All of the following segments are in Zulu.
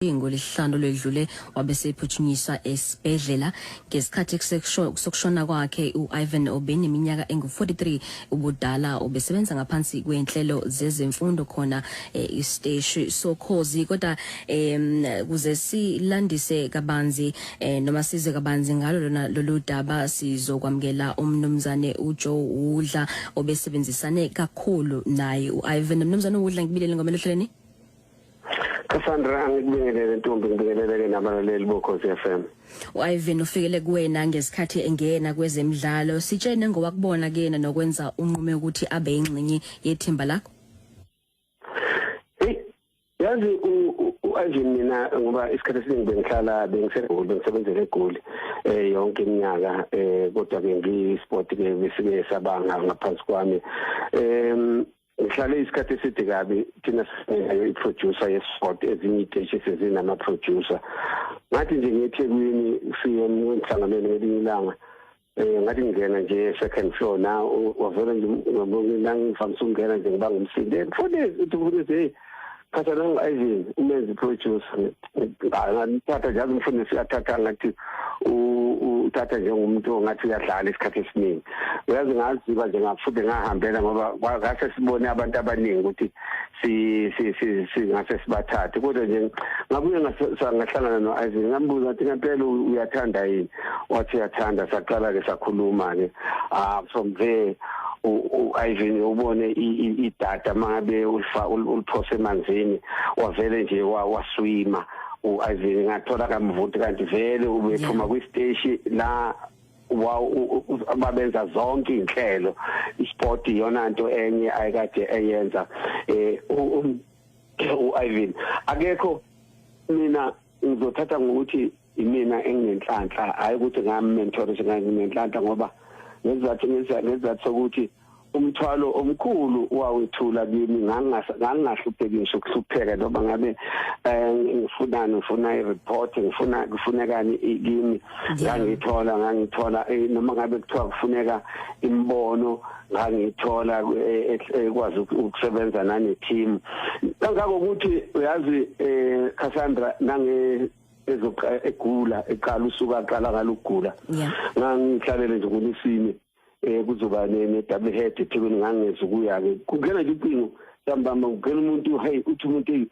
NgoLwesihlanu olwedlule wabe esephuthunyiswa esibhedlela ngesikhathi sokushona kwakhe. U-Ivan obeneminyaka engu-43 ubudala ubesebenza ngaphansi kwenhlelo zezemfundo khona isiteshi soKhozi. Kodwa kuze silandise kabanzi noma sizwe kabanzi ngalo lona lolu daba, sizokwamukela umnumzane uJoe Wudla obesebenzisane kakhulu naye u-Ivan. Mnumzane Wudla, ngikubingelele ngomele ohlelweni. Cassandra, angikubingelele ntombi, ngibingelele nabalaleli boKhozi FM. U-Ivan ufikele kuwena ngesikhathi engena kwezemidlalo. Sitshene ngowakubona kuyena nokwenza unqume ukuthi abe ingxenye yethimba lakho. Hey, yazi u-Ivan, mina ngoba isikhathi esiningi bengihlala bengiseGoli, bengisebenzela eGoli yonke iminyaka, kodwa ke ngiyi-sport ke besike sabanga ngaphansi kwami. Ngihlale isikhathi eside kabi. Thina sinayo i-producer ye-sport, ezinye iy'teshi sezinama-producer. Ngathi nje ngiyeThekwini, siye emhlanganweni ngelinye ilanga, ngathi ngingena nje second floor na, wavela nje nangivamise ukungena nje ngibanga umsindo, mfundisi, uthi mfundisi, hey, thatha nangu Ivan umenze producer. Ngathatha nje, umfundisi uyathatha ngathi uthatha njengomuntu ongathi uyadlala isikhathi esiningi. Uyazi, ngaziba nje, ngafuthi ngahambela ngoba ngase sibone abantu abaningi ukuthi si si si singase sibathathe, kodwa nje ngabuye ngahlangana no-Ivan, ngambuza ngathi, "Ngempela uyathanda yini?" Wathi uyathanda. Saqala ke sakhuluma ke. Ah, from there u-Ivan ubone idada mangabe ulifa uliphose emanzini, wavele nje waswima u-Ivan. Ngathola kamvuthi kanti vele ubephuma kwi-station la babenza zonke inhlelo, isport iyona nto enye ayikade eyenza. U-Ivan akekho, mina ngizothatha ngokuthi imina enginenhlanhla, hayi ukuthi ngam-mentorisha, nginenhlanhla ngoba ngesizathu sokuthi umthwalo omkhulu wawethula kimi, ngangingahlupheki ngisho ukuhlupheka noma ngabe ngifunani, ngifuna i-report, ngifuna kufunekani kimi, ngangithola, noma ngabe kuthiwa kufuneka imbono, ngangithola, ekwazi ukusebenza nane team kangangokuthi uyazi, Cassandra, nange ezoqa egula, eqala usuka aqala ngalugula, ngangihlalele nje ngoLwesine, kuzoba ne double head eThekwini, ngangeza ukuya ke, kungena nje ucingo ntambama, kungena umuntu, hey, uthi umuntu,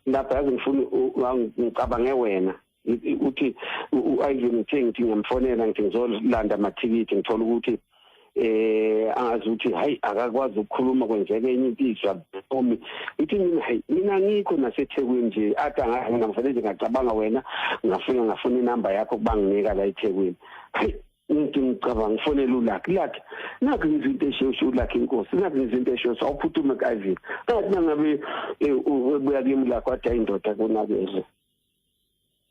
"Lapha yazi ngifuna ngicabange wena." Uthi u-Ivan ngithe ngithi ngiyamfonela, ngithi ngizolanda amathikithi, ngithola ukuthi angazi ukuthi hayi, akakwazi ukukhuluma, kwenzeka enye into, izwa omi. Ngithi mina, "Hayi, mina ngikho naseThekwini nje." Athi angazi, mina ngifanele nje ngacabanga wena, ngafuna ngafuna inamba yakho kubanginika la eThekwini. Hayi, ngithi ngicabanga ngifonela uLucky, "Lucky, nakho izinto eshosho, uLucky inkosi, nakho izinto eshosho, awuphuthume ku-Ivan." Ngathi nangabe ebuya kimi lakho, wathi, "Ayindoda, konakele."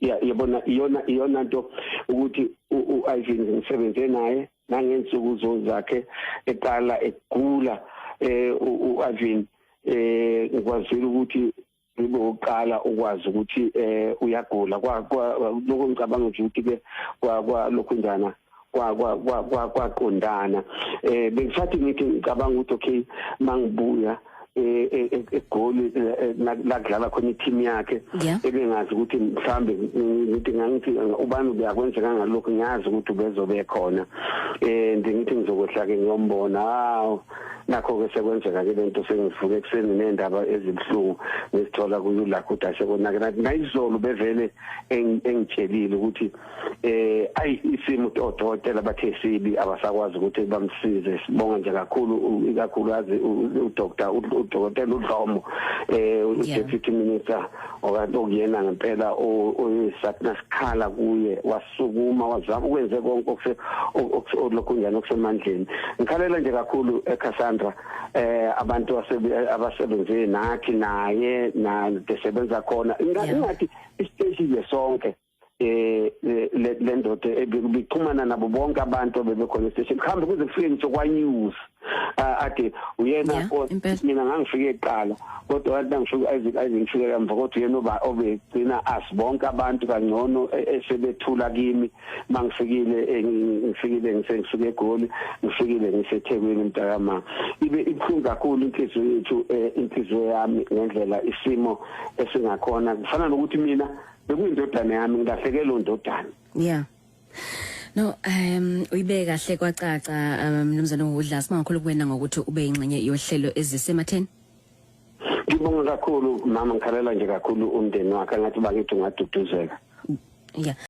Ya, yabona, iyona nto ukuthi u-Ivan ngisebenze naye nangensuku zakhe eqala egula. U-Ivan ngikwazile ukuthi ngibe uqala ukwazi ukuthi uyagula. Kwa lokho ngicabanga nje ukuthi ke kwa lokhu njana kwa kwa kwa kwaqondana. Bengisathi ngithi ngicabanga ukuthi okay, mangibuya eGoli la kudlala khona i-team yakhe, ebengazi ukuthi mhlambe ngithi ngangithi ubani uyakwenzeka ngalokho, ngiyazi ukuthi ubezobe khona. Ngithi ngizokwehla ke ngiyombona, hawu, nakho ke sekwenzeka ke lento, sengivuke ekuseni nendaba ezibuhlungu ngizithola kuyulakho ukuthi asekonakela. Nayizolo bevele engitshelile ukuthi ayi, isimo odokotela bathe sibi, abasakwazi ukuthi bamsize. Sibonga nje kakhulu, ikakhulukazi uDr udokotela uDlomo, uDeputy Minister, okanti okuyena ngempela oyisatna sikhala kuye, wasukuma wazama ukwenze konke okuse lokhu njani okusemandleni. Ngikhalela nje kakhulu eCassandra abantu abasebenze nathi naye na besebenza khona, ingathi isiteshi nje sonke. Le ndoda ebixhumana nabo bonke abantu abebekhona estation, kuhambe kuze kufike ngisho kwa news. Ade uyena, mina ngangifike eqala, kodwa wathi ngifika Isaac ngifike kamva, kodwa uyena oba obegcina asibonke abantu kangcono esebethula kimi mangifikile. Ngifikile ngisengisuke eGoli, ngifikile ngiseThekwini, mntakama. Ibe ibuhlungu kakhulu inhliziyo yethu, inhliziyo yami, ngendlela isimo esingakhona. Kufana nokuthi mina bekuyindodana yami, ngilahlekelwe indodana. Yeah. No, uyibeke kahle kwacaca, mnumzane uHudla. Sibonga kakhulu kuwena ngokuthi ube ingxenye yohlelo ezisematheni. Ngibonga kakhulu, mama. Ngikhalela nje kakhulu umndeni wakhe, ngathi bakithi ungaduduzeka. Yeah.